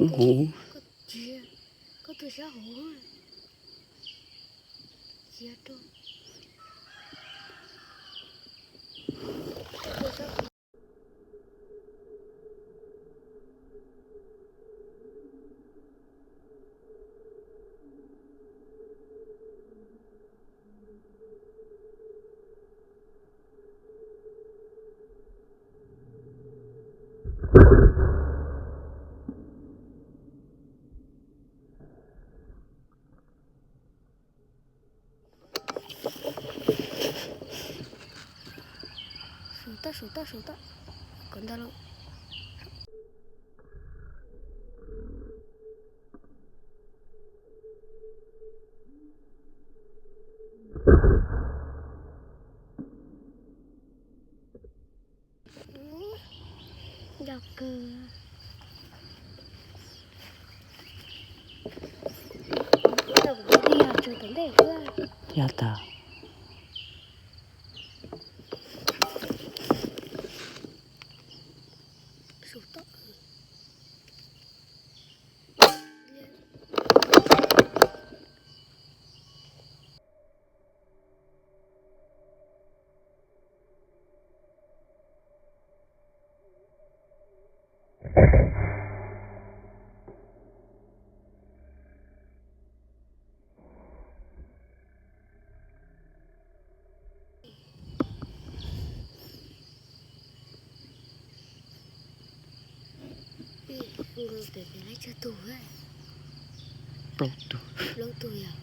Hauv. Koj tus sab hauv. Cia rau. Sum toj, sum toj, sum toj. Kom ntag lauj. Yog kawg. Yog tas. Plaub tug. Plaub tug yog.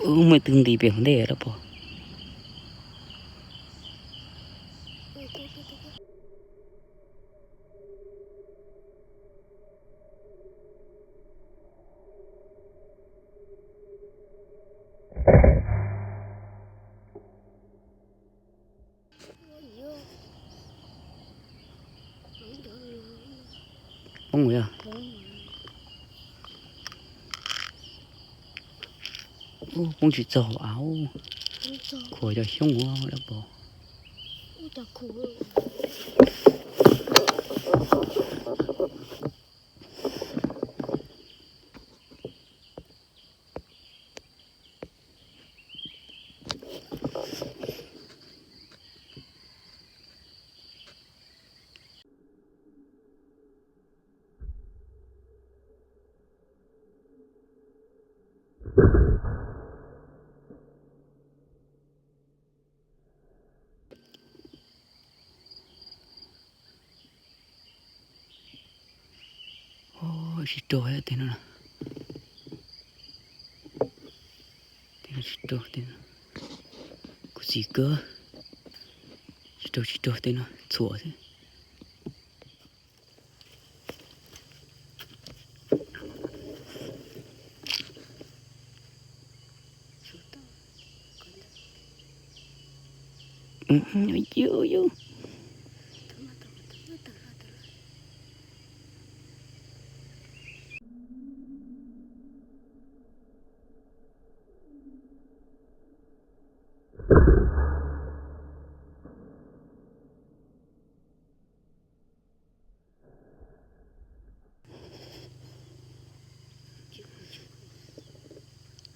Wb muaj twg nti pem hauv ntej lawm pog. Poob yog. Poob tsis txog av. Khuam cov xyoob ua dab pog. Tsis raug tej no. Tej no tsis raug tej no. Kuv txiv kawg. Tsis raug tsis raug tej no txhuam xwb.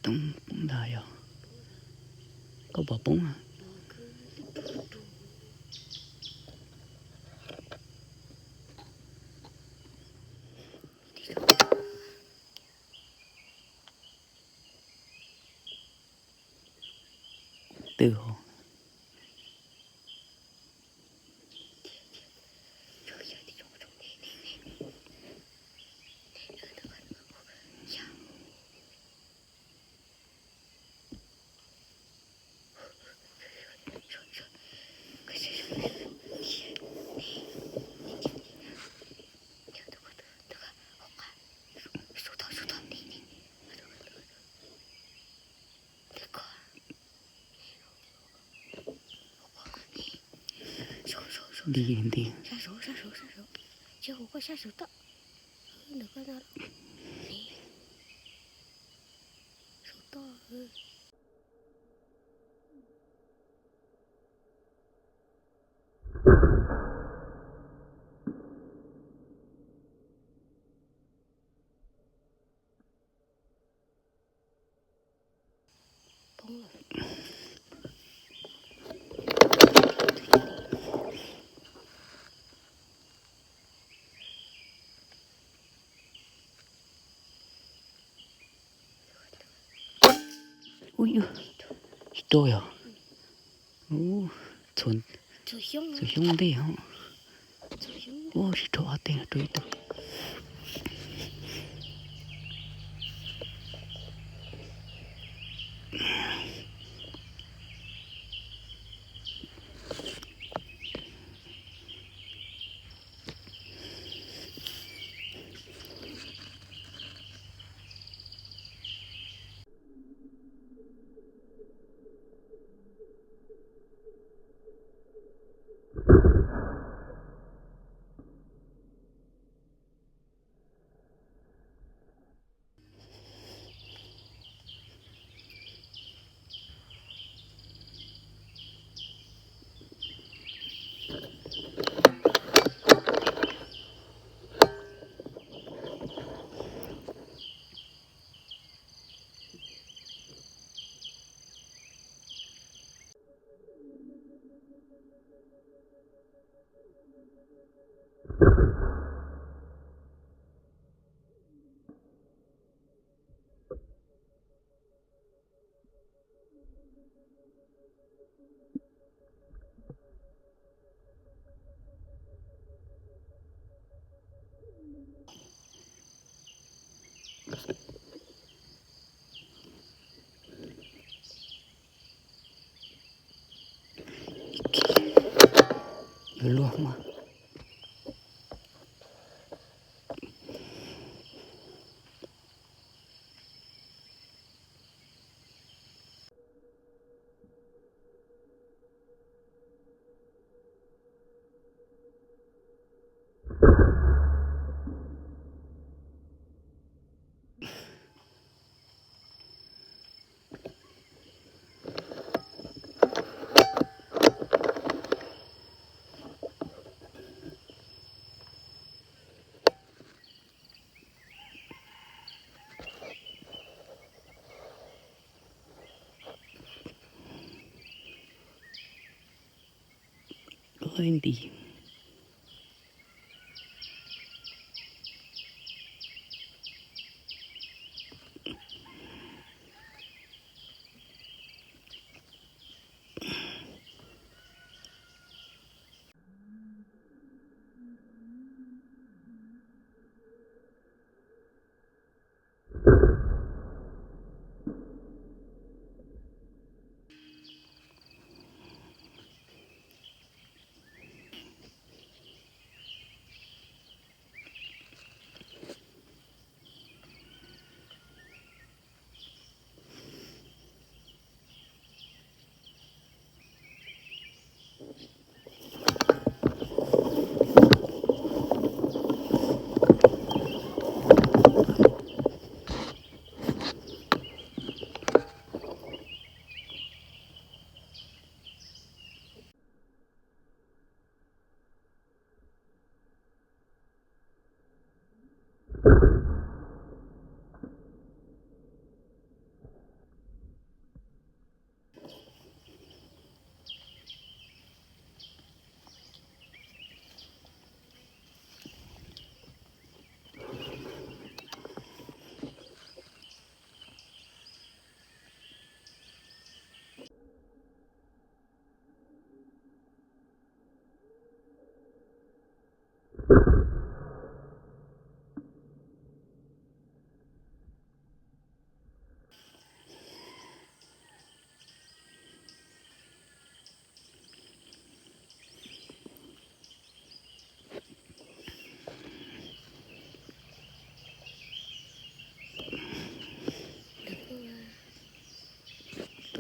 Toob poob ntag yog. Koj pom poob a? Twb hov. Nti nti. Ub, tsis rau yog. Txhua xyoob ntej os. Ub, tsis rau ob teg, rau ib tug. Yuav luag mas. Nti.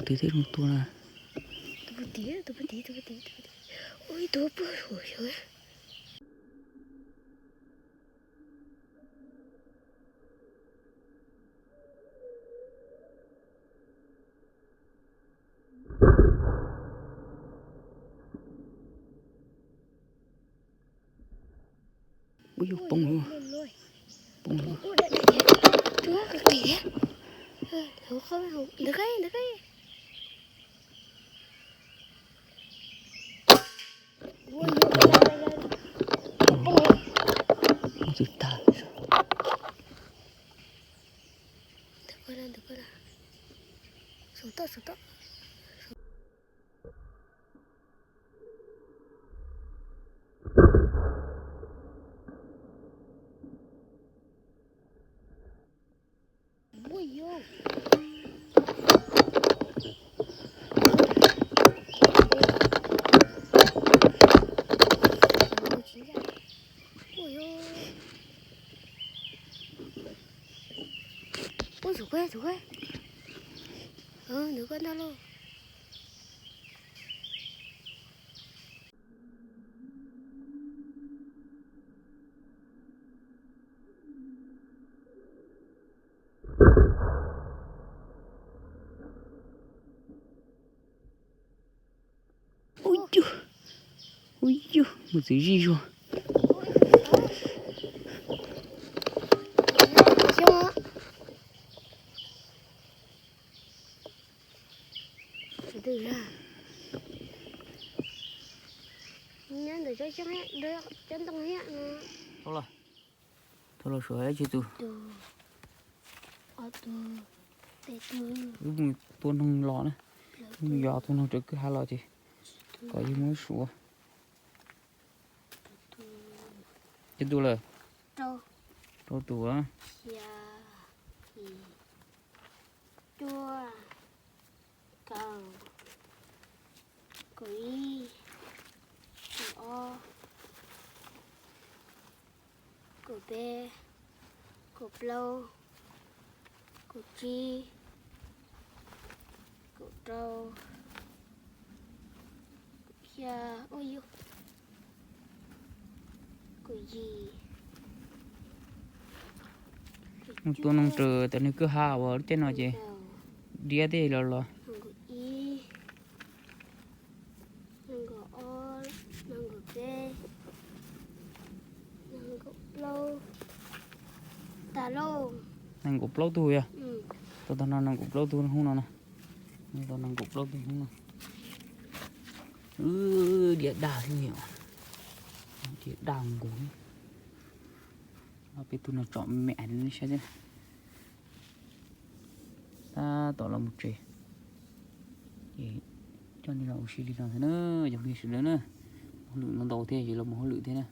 Tus twg thiaj zoo tua na? Tus puag tim, tus puag tim, tus puag tim, tus puag tim. Ua ib tug pug hauv xyov. Ua yog poob lawm. Poob lawm. Ntawd, ntawd, ntawd. Ua yog poob lawm. Ntawd ko, ntawd ko. Saum toj, saum toj. Ua yog. Ua yog. Ua, txhob quaj, txhob quaj. Ntawd koj ntag lauj. Ub yug, ub yug, mus txiv zij zuag. Nyob ntawm cov xyoob, cov ntoo thiab no. Tau los, tau los suav ib tug. Wb mus tua noog los na. Wb mus yos tua noog raws kwj ha los ces kom yus muab suav. Cov tus lawm? Rau tus. Xya, yim, cuaj, kaum, kaum ib, kaum ob, kaum peb, kaum plaub, kaum tsib, kaum rau, kaum xya, ua yog, kaum yim. Mus tua noog raws tam nws kwj ha uas lub caij no ces diab tej los los. Nees nkaum ob, nees nkaum peb, nees nkaum plaub, tas lauj. Nees nkaum plaub tug yog? Tau tag no nees nkaum plaub tug hnub no na. Tau nees nkaum plaub tug hnub no. Wb diav daj thiab, diav daj nkaus. Peb tug no tsom me li saib xwb. Tab tom los mus tsev, ces coj nej los ua si li no xwb na, yog li sawv daws na. Hauj lwm no ntau thiab, ces los mus hauj lwm thiab na.